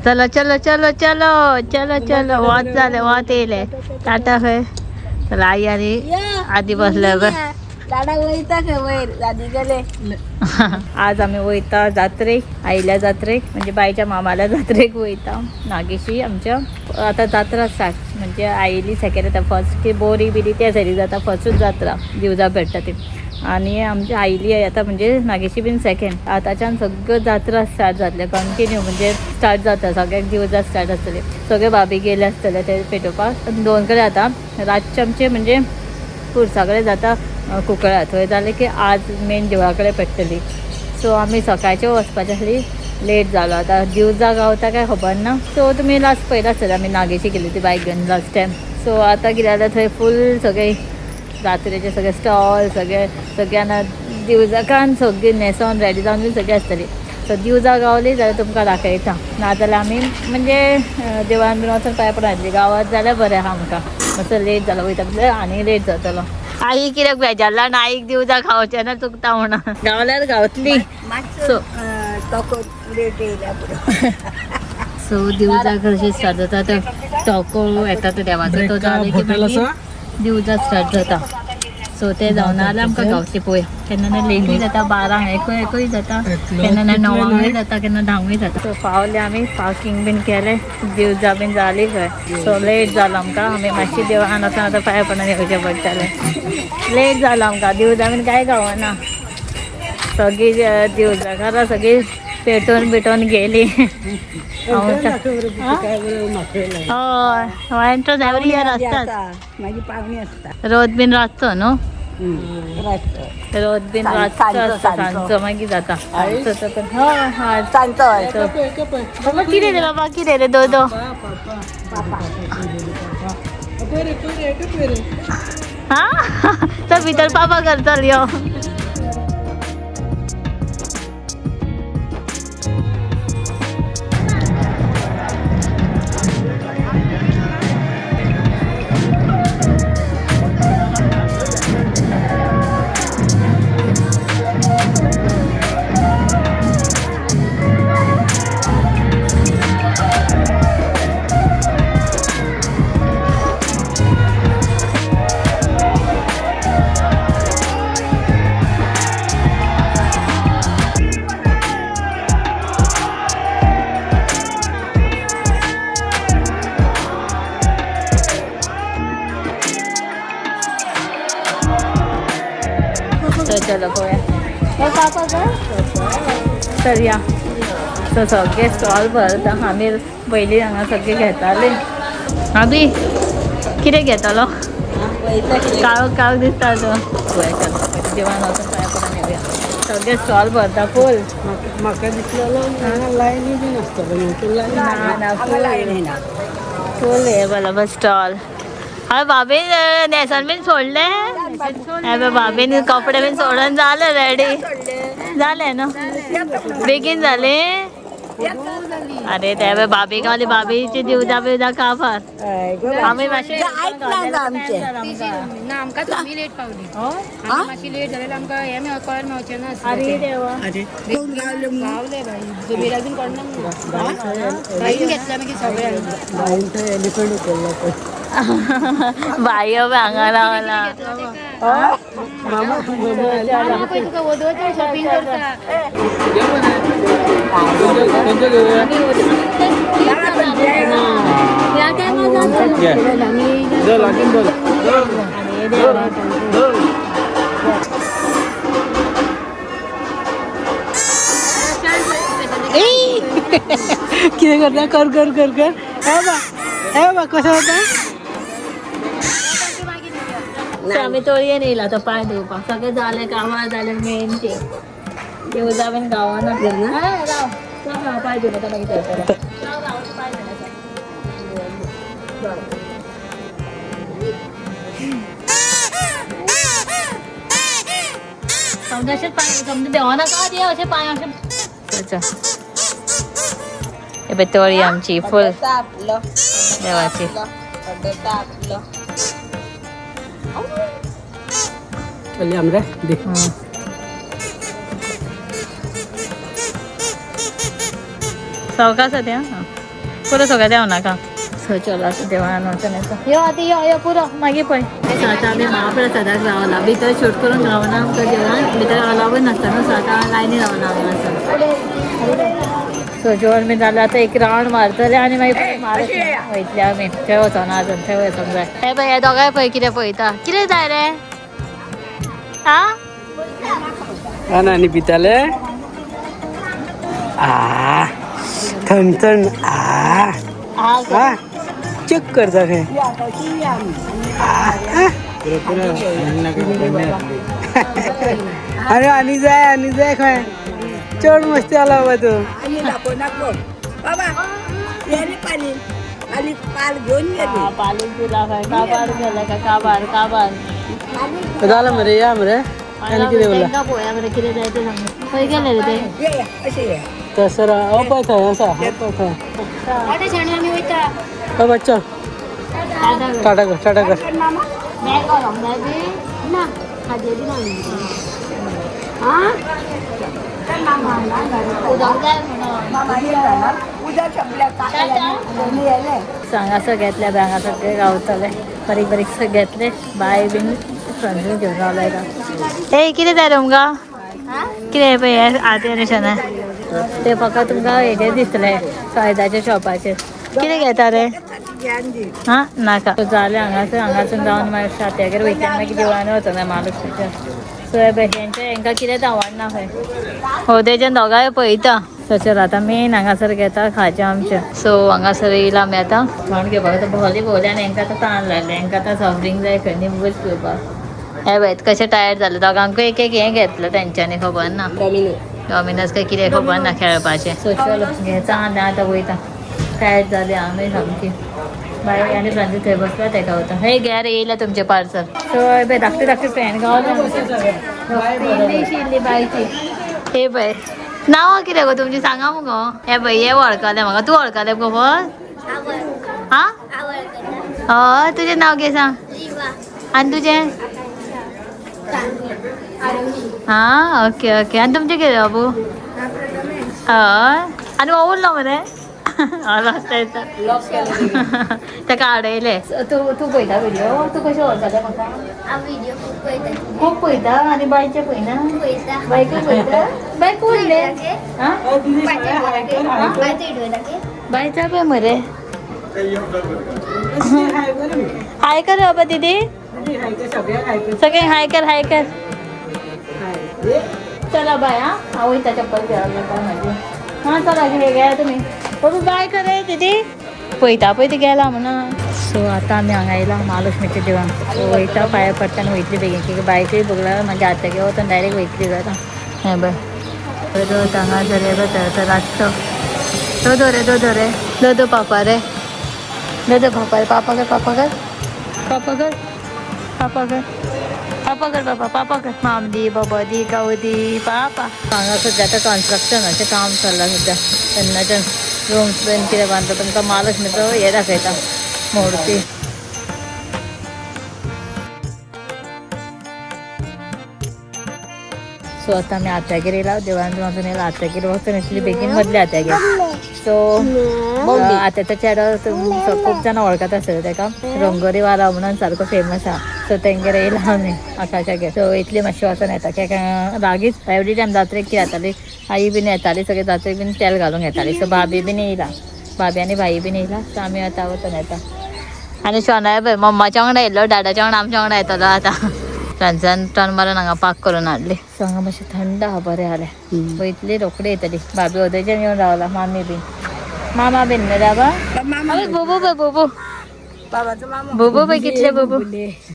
चलो चलो चलो चलो चलो चलो, वात झाले, वात येयले. टाटा खंय? चला आई आणि आदी बसल्या. दादा वयता खंय वयर दादी गेले. आज आम्ही वयता जात्रेक, आईल्या जात्रेक, म्हणजे बाईच्या मामाल्या जात्रेक वयता. नागेशी आमच्या आता जात्रा स्टार्ट, म्हणजे आईली सेकंड येता. फर्स्ट की बोरी बिरी त्या सायडी जाता, फर्स्टूच जात्रा दिवजा भेटता ती. आणि आमच्या आईली आता म्हणजे नागेशी बीन सेकंड. आताच्यान सगळं जात्रा स्टार्ट जातले कंटिन्यू, म्हणजे स्टार्ट जाता सगळ्याक दिवजा स्टार्ट आसतले. सगळे भाभी गेले आसतले ते पेटोवपाक. दोन कडेन जाता रातचे आमचे, म्हणजे पुरसा कडेन जाता कुंकळ्या, थंय जालें की आज मेन देवळा कडेन पेट्टली. सो आमी सकाळचे वचपाचें आसली, लेट जालो. आतां दिवजा गावता काय खबर ना. सो तुमी लास्ट पळयला आसतलें आमी नागेशी गेली ती बायक घेवन लास्ट टायम. सो आतां कितें जालें, थंय फूल सगळे जात्रेचे सगळे स्टॉल, सगळे सगळ्यांना दिवजाकान सगळी न्हेसोन रेडी जावन बी सगळी आसतली. सो दिवजा गावली जाल्यार तुमकां दाखयता, नाजाल्यार आमी म्हणजे देवळान बीन वचून पांय पडून येतली. गांवात जाल्यार बरें आहा आमकां. मातसो लेट जालो वयता म्हणल्यार आनी लेट जातलो. आई कित्याक बेजारला आनी आईक दिवजा खावचें ना चुकता म्हणून. गावल्यार गावतली. मातसो तोको लेट येयल्या पुरो. सो दिवजा कशी स्टार्ट जाता, तर टोको येता तो देवाचो, तो जालो की मागीर दिवजा स्टार्ट जाता. सो ते जावन जाल्यार आमकां गावतली पळोवया. केन्ना ना लेटूय जाता, 12 एकूय जाता, केन्ना ना 9 जाता, केन्ना 10 जाता. सो पावले आमी, पार्किंग बीन केलें, दिवजा बीन जाली खंय. सो लेट जालो आमकां, आमी मातशी देवळान वचून आतां पांय पडून येवचें पडटलें. लेट जालो आमकां, दिवजा बीन कांय गावना. सगळीं दिवजाकारां सगळीं पेटोवन बिटोवन गेली. हय, एंट्रन्स एवरी इयर असतात. मागीर पावणी आसता, रोद बीन रातचो न्हू, रोद बीन रातचो आसता, सांजचो मागीर जाता. हय सांजचो. बाबा कितें रे, बाबा कितें रे, दो दो हा तो भितर पापा करतलो यो. चलो पळोवया पापा तर या. सो सगळे स्टॉल भरता. आमी पयलीं हांगा सगळे घेताले. आबी कितें घेतलो? काळोख काळोख दिसता तो. पळया देवळान वचून पांय पडून येवया. सगळे स्टॉल भरता फूल. म्हाका दिसलेलो लायनी बीन आसतलो, ना फूल हे बरोबर स्टॉल. हय भाभीन न्हेसण बीन सोडलें, हे भाभीन कपडे बीन सोडून जाले, रेडी जाले न्हू, बेगीन जाले. अरे ते भाभी गावली, भाभीची दिवजा बिवजा काबार. आमी मातशें आमकां तुमी लेट पावली, मातशी लेट जाल्यार आमकां हें कळ्ळें मेळचें ना. अरे देवा, गावले बाई जुबेर अजून कोण ना, बाईन घेतला मागीर सगळ्यांक. बाई हांगा रावला. तुका वदोवता शॉपिंग करता. कितें करता? कर कर कर कर. हे बा हे बा कसो जाता. आमी तळयेन येयला आतां पांय धुवपाक. सगळें जालें, कामां जालें, मेन तें दिवजा बीन गावना. राव पांय धुवन आतां मागीर चलतलें. समजा अशें पांय समजा देवनाका आदी अशें पांय अशें. हे पळय तळी आमची फूल देवाची. सावकाश आसा. पुरो सगळें देंव नाका. सो चलो आतां देवळान वचोन येता. यो आतां यो यो पुरो मागीर पळय. सो आतां आमी महाप्रसादाक रावला. भितर शूट करूंक रावना आमकां देवळान, भितर अलावूय नासता न्हू. सो आतां लायनी रावना हांगासर. सो जेवण बी जालें, आतां एक रावंड मारतले आनी मागीर महालक्ष्मी वयतले आमी. थंय वचना अजून, थंय वचोंक जाय. हे पळय हे दोगांय पळय कितें पळयता. कितें जाय रे? आं आनी पिताले आ थंड थंड आ आ चेक करता खंय. अरे आनी जाय आनी जाय खंय चड मस्ती आला बाबा तूं. आनी दाखोव नाको बाबा गेले पाली पाली पाल घेवन गेली. पालूच दिला खंय. काबार गेले काय? काबार काबार जालां मरे या मरे आनी कितें उरलां? तांकां पळोवया मरे कितें जाय तें सांग. खंय गेले रे ते? ये ये, अशें ये. तसर हो पळय थंय आसा, हो पळय थंय. आतां शेणू आमी वयता. हो बच्चो टाटा कर, टाटा कर. मामा बॅग व्हरूंक जाय बी? ना खाजें बी ना. आं उदक जाय म्हणून. मामा ये जाणार उदक सगळ्या काय येले. हांगासर घेतले बाय, हांगा सगळे गावतले बारीक बारीक सगळे घेतले. बाय बीन फ्रंटून घेवन रावला एका. ए कितें जाय रे तुमकां? कितें पळय आती आनी शना ते फकत तुमकां हेजेर दिसतले सायदाच्या शॉपाचेर. कितें घेता रे? ज्ञान दी. हां नाका. जालें हांगासर, हांगासून जावन मागीर सात्यागेर वयता, मागीर देवळान वचोंक जाय महालक्ष्मीच्या. सो हे पळय हेंचे हेंकां कितेंच आवडना खंय. हो तेच्यान दोगांय पळयता. सो चल आतां मेन हांगासर घेता खाजें आमचें. सो हांगासर येयला आमी आतां खाण घेवपाक. आतां भोवली भोवली आनी हेंकां आतां तान लागलें. हेंकां आतां सॉफ्ट ड्रिंक जाय खंय, निंबूच पिवपाक. हे पळय कशें टायर्ड जालें. दोगांकूय एक एक हें घेतलें तेंच्यांनी, खबर ना डॉमिनोज काय कितें खबर ना खेळपाचें. सो चलो घेता आनी आतां वयता. टायर्ड जाले आमी सामकी. बाय आनी फ्रांसीस थंय बसला तेका वता. हे घे रे येयलें तुमचें पार्सल. सो हे पळय धाकटी धाकटी फ्रेंड गावले. इल्लीशी इल्ली बायची. हे पळय नांवां कितें गो तुमची सांगा मुगो. हे पळय हे वळखलें म्हाका. तूं वळखलें गो फर्स्ट? आं हय तुजें नांव कितें सांग. आनी तुजें? आं ओके ओके. आनी तुमचें कितें बाबू? हय आनी हो उरलो मरे येता ताका आडयलें. तूं तूं पळयता व्हिडियो? तूं कशें वळखलें म्हाका? खूब पळयता. आनी बायचें पळयना? बायकूय पळयता. बाय कोण रे? आं बायचा पळय मरे. हाय कर बाबा दीदी. सगळे हाय कर, हाय कर. चला बाय. हां हांव वयता चप्पल घेवन म्हाजी. हां चला घे घे तुमी. बाबू बाय कर रे दीदी. पळयता पळय ती गेला म्हणून. सो आतां आमी हांगा येयला महालक्ष्मीच्या देवळान. वयता पांया पडटा आनी वयतली बेगीन, कित्याक बायकूय भोगला मागीर आत्यागेर वचोन डायरेक्ट वयतली जाता. हें पळय रथ हांगा रे पळय रातचो. दो रे दो रे दो दो पापा रे दो दो पापा रे. पापा कर, पापा कर, पापा कर, पापा कर, पापा कर, बाबा पापा कर. माम दी बाबा दी गाव दी पापा. हांगा सद्या आतां कन्स्ट्रक्शनाचें काम चल्लां सद्या. तेन्नाच्यान रूम्स बीन कितें बांदता. तुमकां महालक्ष्मीचो हें दाखयता मूर्ती. सो आतां आमी आत्यागेर येयला. देवळान वचून येयला. आत्यागेर वचून येतली बेगीन मदल्या आत्यागेर. सो आत्याचो चेडो खूब जाणां वळखत आसतले ताका, रंगोरी वाला म्हणून सारको फेमस आहा. सो तेंगेर येयला आमी आकाशागेर. सो इतली मातशी वचोन येता कित्याक लागींच एवरी टायम जात्रेक कितें जाताली, आई बीन येताली सगळे जात्रेक बीन तेल घालूंक येताली. सो भाभी बीन येयला, भाभी आनी भाई बीन येयला. सो आमी आतां वचोन येता. आनी शोनाय पळय मम्माच्या वांगडा येयल्लो, डाडाच्या वांगडा आमच्या वांगडा येतलो आतां. फ्रांसान टर्न मारून हांगा पार्क करून हाडली. सो हांगा मातशें थंड आहा, बरें जालें. वयतली रोखडी येतली. भाभी ओदयच्यान येवन रावला. मामी बीन मामा बीन न्हू बाबा? मामा आवय बोबो पळय, बोबो बाबाचो मामा बोबो पळय कितले बोबो.